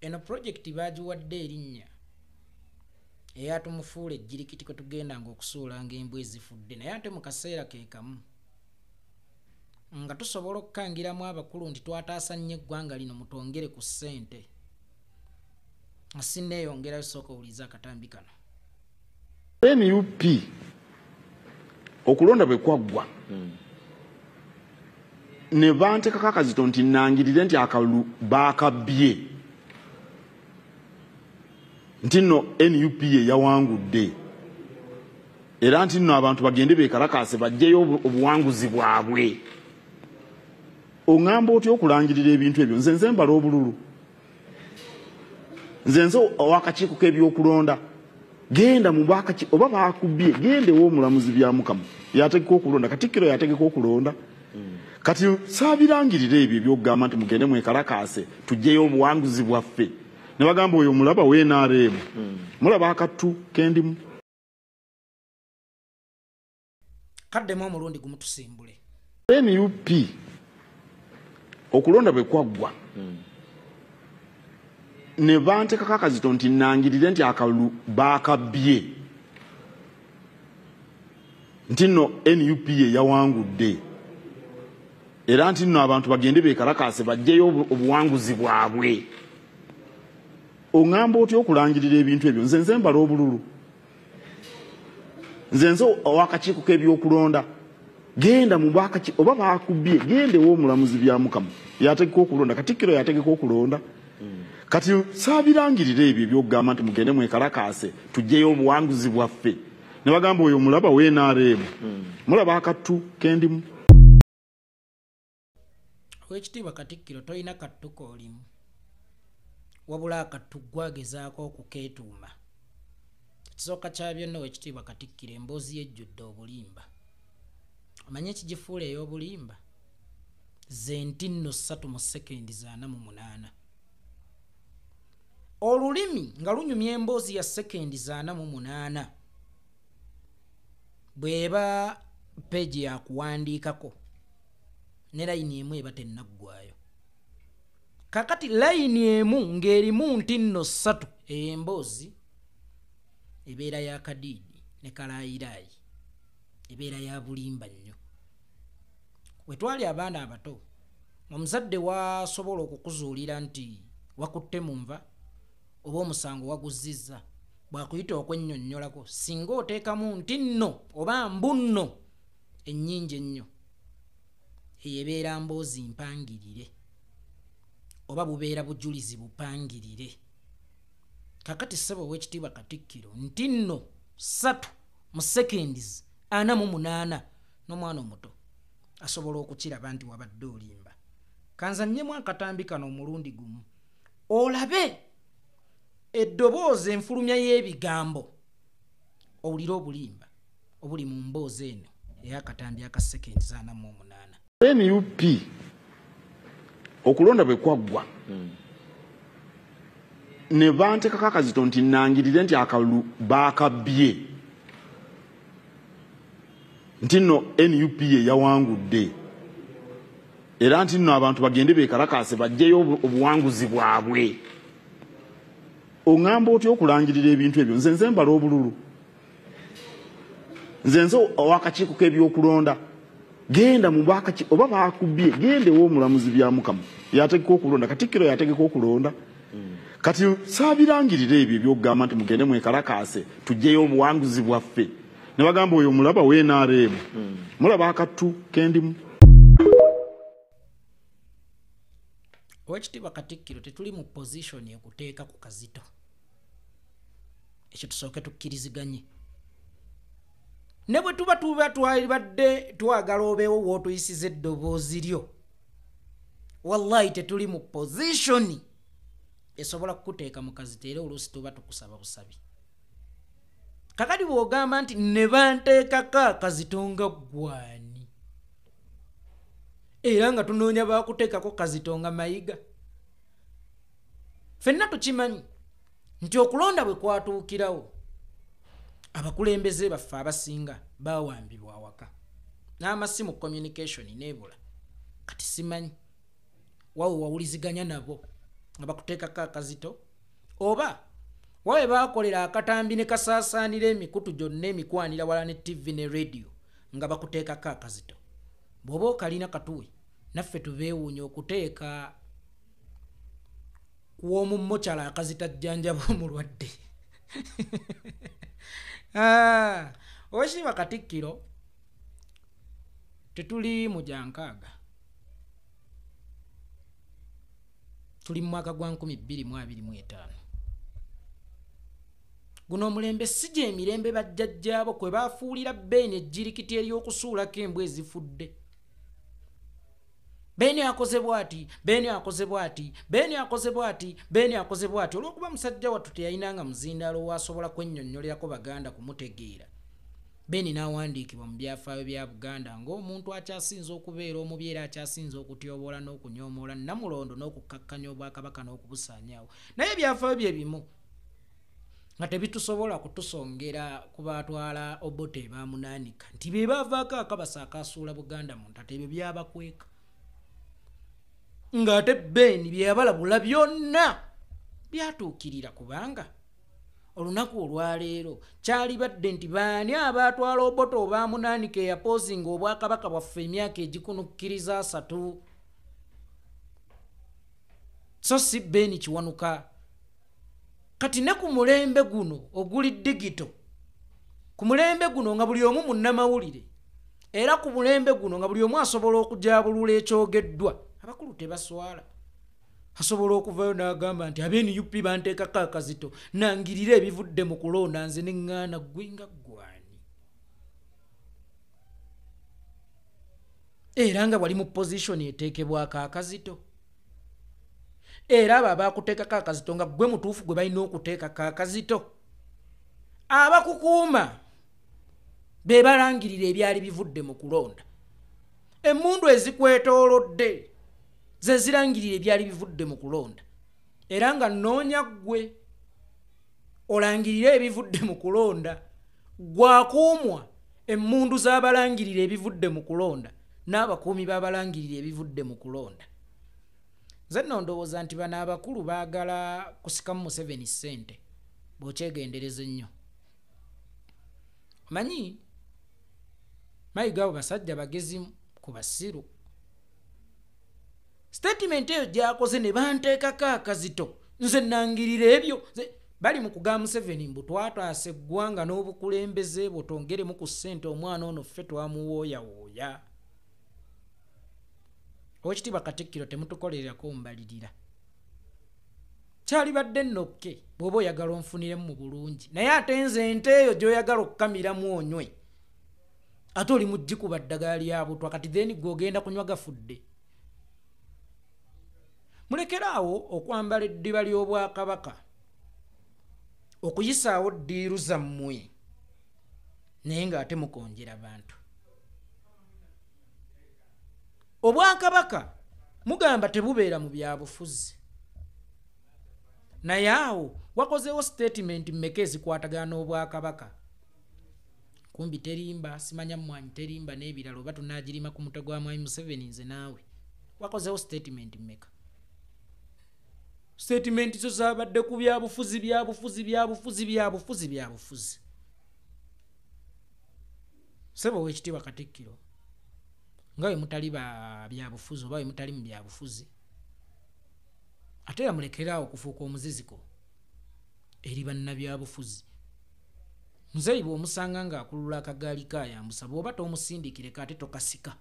Eno pulojekiti baagiwadde erinnya eyatumufuula ejjirikiti kwe tugendanga okusuulanga embwa ezifudde, naye ate mu kaseera ke kamu nga tusobola okukangiramu abakulu nti twataasa nnyo eggwanga lino, mutwongere ku ssente. Nga sinneeyongerayo, sooka owulize akatambi kano. NUP okulonda bwe kwaggwa, ne banteekako akazito nti nangirire nti akalulu baakabbye, nti nno NUP ye yawangudde, era nti nno abantu bagende beekalakaase baggyeyo obuwanguzi bwabwe. Oŋŋamba otya okulangirira ebintu ebyo? Nze mbala obululu, nze ow'akakiiko k'ebyokulonda. Genda mu bakaki oba bakubbye, genda ew'omulamuzi Byamukama yategeka okulonda, Katikkiro yategeka okulonda. Kati saabirangirira ebyo ebyokugamba nti mugende mwekalakaase tuggyeyo obuwanguzi bwaffe. Ne bagamba oyo mulaba wa NRM, mulaba akattu kendimu. Kaddemu omulundi gumu tusimbule. NUP okulonda bwe kwaggwa, ne banteekako akazito nti nangirire nti akalulu baakabbye, nti nno NUP ye yawangudde, era nti nno abantu bagende beekalakaase baggyeyo obuwanguzi bwabwe. Oŋŋamba otya okulangirira ebintu ebyo? Nze mbala obululu, nze ow'akakiiko k'ebyokulonda. Genda mu bakaki oba bakubbye, genda ew'omulamuzi Byamukama yategeka okulonda, Katikkiro yategeka okulonda. Kati saabirangirira ebyo ebyokugamba nti mugende mwekalakaase tuggyeyo obuwanguzi bwaffe. Ne bagamba oyo mulaba wa NRM, mulaba akattu kendimu. Oweekitiibwa Katikkiro, tolina kattu k'olimu, wabula akattu gwagezaako okukeetuuma. Ekisooka kya byonna, oweekitiibwa Katikkiro, emboozi yejjudde obulimba. Omanyi ekigifuula ey'obulimba? Ze nti nno 3 mu sekendi za 48. Olulimi nga lunyumya emboozi ya sekendi za 48, bw'eba peegi yakuwandiikako ne layini emu eba tennaggwayo. Kaakati layini emu ng'erimu nti nno 3, eyo emboozi ebeera ya kadiidi ne kalaayiraayi, ebeera ya bulimba nnyo. We twali abaana abato, omuzadde wasobola okukuzuulira nti wakutte mu nva oba omusango waguzzizza, bw'akuyita okwennyonnyolako, singa oteekamu nti nno oba mbu nno ennyingi ennyo, eyo ebeera mboozi mpangirire oba bubeera bujulizi bupangirire. Kaakati ssebo oweekitiibwa Katikkiro, nti nno 3 mu seconds 48, n'omwana omuto asobola okukiraba nti wabadde olimba. Kanzannyemu akatambi kano omulundi gumu olabe eddoboozi, enfulumya y'ebigambo, owulire obulimba obuli mu mboozi eno ey'akatambi aka seconds 48. NUP okulonda bwe kwaggwa, ne banteekako akazito nti nangirire nti akalulu baakabbye, nti nno NUP ye yawangudde, era nti nno abantu bagende beekalakaase baggyeyo obuwanguzi bwabwe. Oŋŋamba otya okulangirira ebintu ebyo? Nze mbala obululu, nze ow'akakiiko k'ebyokulonda. Genda mu bakaki oba bakubbye, genda ew'omulamuzi Byamukama yategeka okulonda, Katikkiro yategeka okulonda. Kati saabirangirira ebyo ebyokugamba nti mugende mwekalakaase tuggyeyo obuwanguzi bwaffe. Ne bagamba oyo mulaba wa NRM, mulaba akattu kendimu. Oweekitiibwa Katikkiro, tetuli mu position ekuteeka ku kazito, ekyo tusooke tukkiriziganye. Ne bwe tuba twalibadde twagala obeewo w'otuyisiza eddoboozi lyo, wallahi tetuli mu position esobola kukuteeka mu kazito, era oluusi tuba tukusaba busabi. Kakati bw'ogamba nti ne banteekako akazito nga ggwani, era nga tunoonya baakuteekako kazito nga Mayiga. Ffenna tukimanyi nti okulonda bwe kwatuukirawo, abakulembeze baffe abasinga baawambibwa awaka, n'amasimu communication neebula. Kati simanyi wawe wawuliziganya nabo nga bakuteekako akazito, oba wawe bakolera akatambi ne kasaasaanira emikutu gyonna emikwanira wala ne TV ne radio nga bakuteekako akazito. Bw'oba okalina katuwe, naffe tubeewuunya okuteeka kuw'omummokyala akazito ajjanjaba omulwadde. Oweekitiibwa Katikkiro, tetuli mu gyankaaga, tuli mu mwaka gwa 2025. Guno omulembe si gy'emirembe bajjajjaabo kwe baafuulira Beeni ejjirikiti ery'okusuulako embwa ezifudde. Beeni akoze bw'ati, Beeni akoze bw'ati, Beeni akoze bw'ati, Beeni akoze bw'ati. Olw'okuba musajja wattu teyayinanga muzindaalo waasobola kwennyonnyolerako Baganda kumutegeera, Beeni n'awandiikibwa mu byafaayo bya Buganda ng'omuntu akyasinze okubeera omubi era akyasinze okutyoboola n'okunyoomoola Nnamulondo n'okukkakkanya Obwakabaka n'okubusaanyaawo. Naye ebyafaayo bye bimu nga tebitusobola kutusongera ku baatwala Obote baamunaanika nti be baavaako akabasa akasuula Buganda mu ntata, ebyo byabakweka. Ng'ate Beeni bye yabalabula byonna byatuukirira, kubanga olunaku olwaleero kyalibadde nti baani abaatwala Obote obaamunaanika eyapoozinga Obwakabaka bwaffe emyaka egikunukkiriza 3, so si Beeni Kiwanuka. Kati ne ku mulembe guno oguli digito, ku mulembe guno nga buli omu munnamawulire, era ku mulembe guno nga buli omu asobola okujabulula ekyogeddwa, abakulu tebaswala. Asobola okuvayo n'agamba nti abe NUP banteekako akazito, nangirire ebivudde mu kulonda nze ne ŋŋaana ggwe nga ggwani. Era nga wali mu position eteekebwako akazito, era abo abakuteekako akazito nga ggwe mutuufu gwe balina okuteekako akazito, abakukuuma be balangirira ebyali bivudde mu kulonda. Emmundu ezikwetoolodde ze zirangirira ebyali bivudde mu kulonda, era nga nnoonya ggwe olangirire ebivudde mu kulonda. Gwakuumwa emmundu z'abalangirira ebivudde mu kulonda n'abakuumi b'abalangirira ebivudde mu kulonda. Nze nno ndowooza nti bano abakulu baagala kusikamu Museveni ssente, bw'okyegendereza ennyo. Omanyi Mayiga abo basajja bagezi ku basiru. Statement eyo gy'akoze ne banteekako akazito, nze nangirira ebyo. Bali mu kugamba Museveni mbu twataasa eggwanga n'obukulembeze bwo, twongeremu ku ssente omwana ono ffe twamuwooyawooya. Oweekitiibwa Katikkiro, temutukolererako mbalirira. Kyalibadde nno kke bw'oba oyagala onfuniremu mu bulungi, naye ate nze ente eyo gy'oyagala okukamiramu onywe, ate oli mugikuba ddagala lya butwa, kati then ggwe ogenda kunywa gafudde. Mulekeraawo okwambala eddiba ly'Obwakabaka okuyisaawo ddiiru zammwe, naye ng'ate mukonjera bantu. Obwakabaka mugamba tebubeera mu byabufuzi, naye awo wakozeewo statement mmeka ezikwatagana n'Obwakabaka? Kumbi terimba, simanya mmwanyi terimba n'ebirala, oba tunaagirima ku mutwe gwa Mwami Museveni nze naawe. Wakozeewo statement mmeka? Statement zo zaabadde ku byabufuzi, byabufuzi, byabufuzi, byabufuzi, byabufuzi. Ssebo Oweekitiibwa Katikkiro, nga bwe mutali ba byabufuzi oba bwe mutali mu byabufuzi, ate era mulekeraawo okufuuka omuziziko eri bannabyabufuzi. Muzeeyi bw'omusanga ng'akulula akagaali kaayambusa, bw'oba tomusindikireko ate tokasika.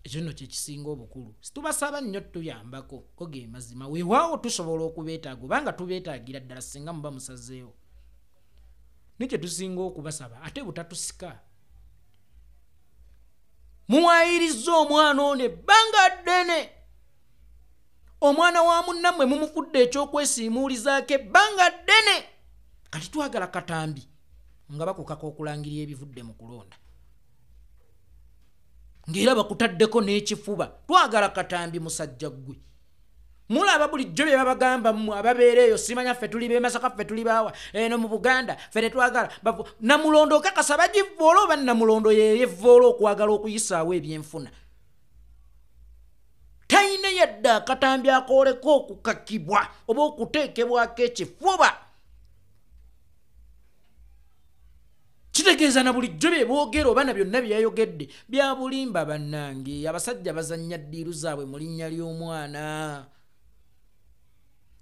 Ekyo nno kye kisinga obukulu. Situbasaba nnyo tuyambako, ko ge mazima. Weewaawo tusobola okubeetaaga obanga tubeetaagira ddala singa muba musazeewo. Ne kye tusinga okubasaba ate butatusika. Muwayirizza omwana ono ebbanga ddene. Omwana wa munnammwe mumufudde ekyokwesiimuulizaako ebbanga ddene. Kati twagala katambi nga bakukaka okulangirira ebivudde mu kulonda, ng'era bakutaddeko n'ekifuba. Twagala katambi musajja ggwe. Mulaba bulijjo bye babagamba mmwe ababeera eyo, simanya ffe tuli b'e Masaka, ffe tuli baawa eno mu Buganda, ffe tetwagala. Namulondo okakasa bagivvoola oba Namulondo yeyevvoola okwagala okuyisaawo ebyenfuna. Talina yadde akatambi akooleka okukakibwa oba okuteekebwako ekifuba. Kitegeeza na bulijjo bye boogera oba na byonna bye yayogedde bya bulimba. Bannange, abasajja bazannya ddiiru zaabwe mu linnya ly'omwana.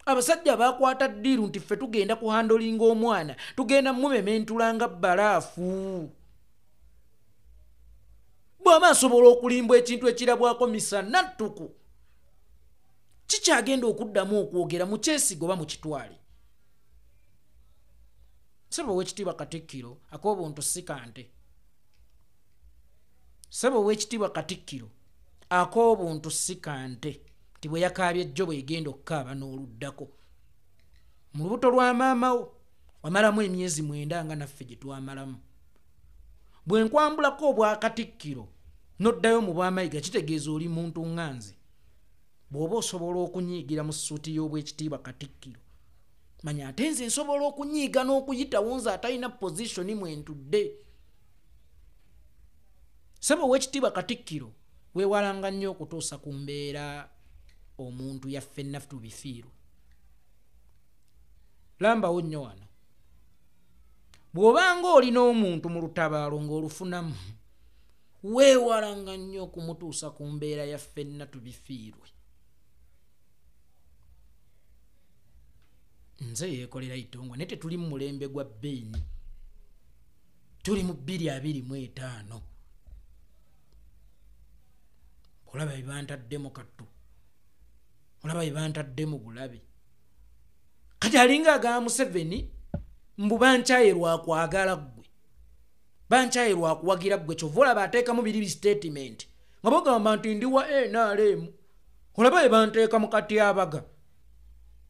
Abasajja bakwata ddiiru nti ffe tugenda kuhandolinga omwana, tugenda mumementula nga bbalaafu. Bw'aba asobola okulimba ekintu ekirabwako misana ttuku, kikyagenda okuddamu okwogera mu kyesiga oba mu kitwale. Ssebo ow'ekitiibwa Katikkiro, ak'obuntu si kante. Ssebo ow'ekitiibwa Katikkiro, ak'obuntu si kante. Nti bwe yakaabye jjo bw'egenda okukaaba n'oluddako. Mu lubuto lwa maama wo wamalamu emyezi 9 nga naffe gye twamalamu. Bwe nkwambulako obwakatikkiro n'oddayo mu bwamayiga, kitegeeza oli muntu nga nze. Bw'oba osobola okunyiigira mu ssuuti y'obwekitiibwa Katikkiro, manya ate nze nsobola okunyiiga n'okuyitawo nze atalina pozisoni mwe ntudde. Ssebo ow'ekitiibwa Katikkiro, weewalanga nnyo okutuusa ku mbeera omuntu yaffe naffe tubifiirwe. Lambawo nnyo wano. Bw'obanga olina omuntu mu lutabaalo ng'olufunamu, weewalanga nnyo okumutuusa ku mbeera ya ffenna tubifiirwe. Nze yeekolera itongwa, naye tetuli mu mulembe gwa Beeni, tuli mu 2025. Olaba bye bantaddemu kattu, olaba bye bantaddemu bulabe. Kati alinga agamba Museveni mbu bankyaye lwa kwagala ggwe, bankyaye lwa kuwagira ggwe. Kyova olaba ateekamu biri statement nga bagamba nti ndi wa NRM. Olaba bye banteeka mu katyabaga.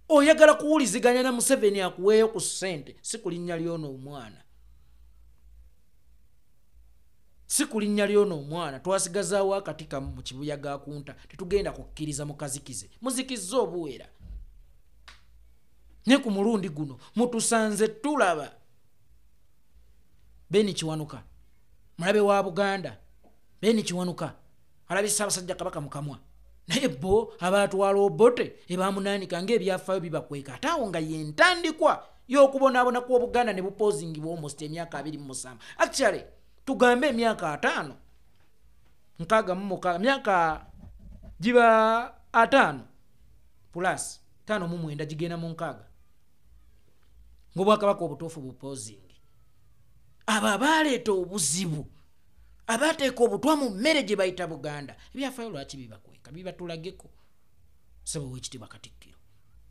Oyagala kuwuliziganya na Museveni akuweeyo ku ssente, si ku linnya ly'ono omwana, si ku linnya ly'ono omwana. Twasigazaawo akati kamu mu kibuyaga akunta, tetugenda kukkiriza mukazikize, muzikizza obuwera. Ne ku mulundi guno mutusanze tulaba Beni Kiwanuka mulabe wa Buganda. Beni Kiwanuka alabye Ssaabasajja Kabaka mu kamwa, naye bo abaatwala Obote ebamunaanika ng'ebyafaayo bibakweka. Ate awo nga yentandikwa y'okubonaabona kw'Obuganda ne bupoozingibwa almost emyaka 27. Actually tugambe emyaka 5, 66, myaka giba 5 plus 59 gigenda mu 60, ng'obwakabaka obutuufu bupoozingi. Abo abaaleeta obuzibu, abateeka obutwa mu mmere gye bayita Buganda, ebyafaayo lwaki bibakweka? Bibatulageko. Ssebo ow'ekitiibwa Katikkiro,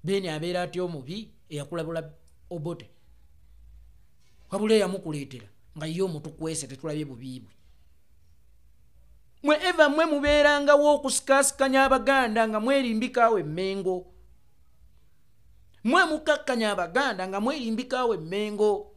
Beeni abeera atya omubi eyakulabula Obote, wabula eyamukuleetera nga ye omutukwese, tetulabye bubi bwe. Mwe eva mmwe mubeerangawo okusikaasikanya Abaganda nga mwerimbikaawo emmengo. Mwe mukakkanya Abaganda nga mwerimbikaawo emmengo.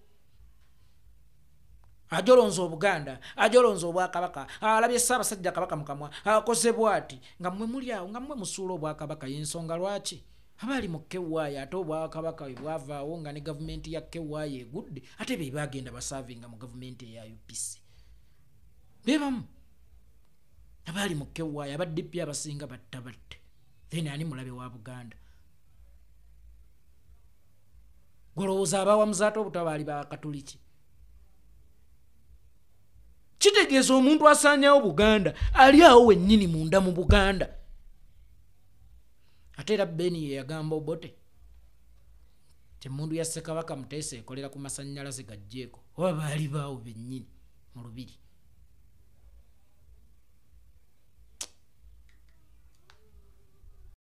Ajolonza Obuganda, ajolonza Obwakabaka, alabye Ssaabasajja Kabaka mu kamwa, akoze bw'ati, nga mmwe muli awo, nga mmwe musuula Obwakabaka. Y'ensonga lwaki abaali mu KY, ate Obwakabaka bwe bwavaawo nga ne gavumenti ya KY egudde, ate be baagenda basaavinga mu gavumenti eya UPC. Be bamu abaali mu KY, aba DP abasinga batta batte. Then ani mulabe wa Buganda? Golowooza abawamuzaate obutwa baali Bakatuliki? Kitegeeza omuntu asaanyawo Buganda ali awo wennyini munda mu Buganda. Ate era Beni ye yagamba Obote temmundu ya Ssekabaka Muteesa ekolera ku masannyalaze gajjeeko, oba baali baawo bennyini mu lubiri.